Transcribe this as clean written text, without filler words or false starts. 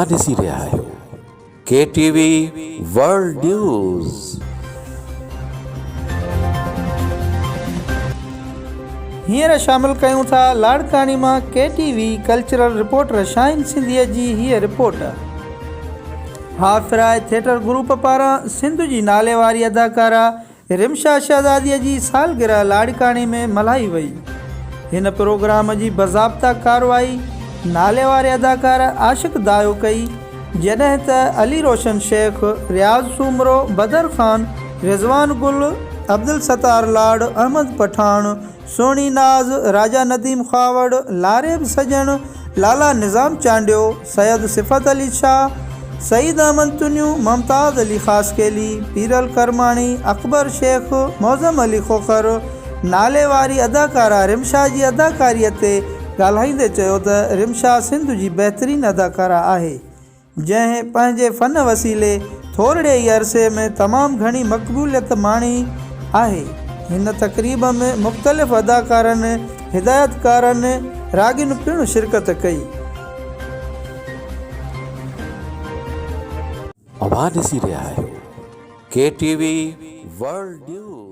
اوهان ڏسي رهيا آهيو ڪي ٽي وي ورلڊ نيوز. هينئر شامل ڪيون ٿا لاڙڪاڻي مان K T V cultural reporter Shaheen سنڌيء جي هيء report. Half fry theatre group پاران سنڌ جي ناليواري اداڪارا رمشا شهزاديء جي سالگرهه لاڙڪاڻي ۾ ملهائي وئي. هن پروگرام جي باضابطه ڪارروائي ناليواري اداڪار عاشق دايو ڪئي، جڏهن ته علي روشن شيخ، رياض سومرو، بدر خان، رضوان گل، عبدالستار لاڙ، احمد پٺاڻ، سهڻي ناز، راجا نديم خواوڙ، لاريب سڄڻ، لالا نظام چانڊيو، سيد صفت علي شاهه، سعيد احمد تنيو، ممتاز علي خاصخيلي، پيرل ڪرماڻي، اڪبر شيخ، معظم علي کوکر، ناليواري اداڪارا رمشا جي اداڪاريء تي ڳالهائيندي چيو ته رمشا سنڌ جي بهترين اداڪارا آهي. جنهن پنهنجي فن وسيلي ٿورڙي ئي عرصي ۾ تمام گهڻي مقبوليت ماڻي آهي. هن تقريب ۾ مختلف اداڪارن، هدايتڪارن، راڳين پڻ شرڪت ڪئي. اوهان ڏسي رهيا آهيو ڪي ٽي وي ورلڊ نيوز.